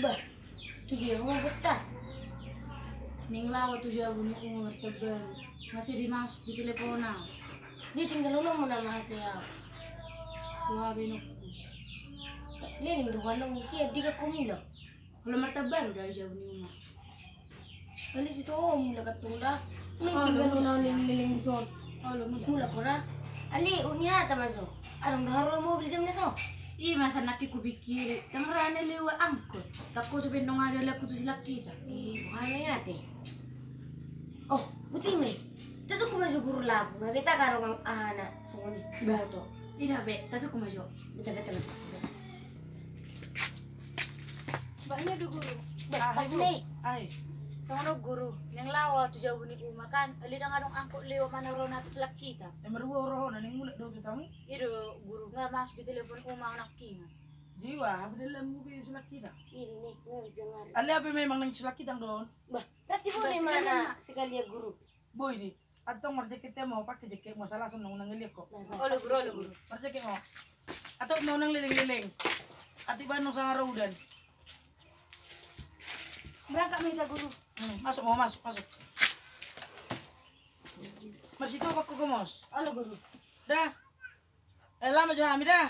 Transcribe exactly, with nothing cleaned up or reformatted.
Bah, tu dia ho mambuat tas? Naeng laho au tu jabu ni uma martabang. Masih di mas di telepon au. Dia tinggal ulang mana mah H P au. Dua benokku. Leleng do ho annon isi, dia ho mulak. Olo martabang do au jabu ni uma. Alai sitio ho mulak antong da. Naeng tinggal ulang leleng-leleng dison. Olo mulak. Mulak ho da. Alai unang hata ma jo. Adong do haroa mobil jam na so. I ma sanaki kupikiri. Ndang ra na lewat angkot. Takko tu bendong ada laku tu silak kita. Ih, bukan ya te. Oh, buti me. Tasuk ma jo guru lapu. Nggak beta karong ahana songon i. Bah. Boto. Ida be, tasuk ma jo. Beta, beta, beta, tasuk beta. Bah, nia do guru. Bah, pas ni. Ai. Songon on guru, naeng laho au tu jabu ni uma kan, alai ndang adong angkot lewat mana rohana tu silak kita. Emang rohana naeng mulak do tu tamu? I do guru, nga masuk di telepon uma au nangkiningan. Jiwa, apa dalam buku silak kita? Ini, ini, jangan. Alai apa memang nang silak kita do on? Bah, berarti boleh mana sekalian guru? Boi di. Antong marjaket ma ho, pake jaketmu, salah songon nang ngeliat ho. Olo guru, olo guru. Marjaket ma ho. Antong nang leleng-leleng. Atik baen nang sanga ro udan. Berangkat ma hita guru. Hmm, masuk ma ho, masuk, masuk. Marsituapak ho gomos. Olo guru. Da. Eh, lama jo hami da.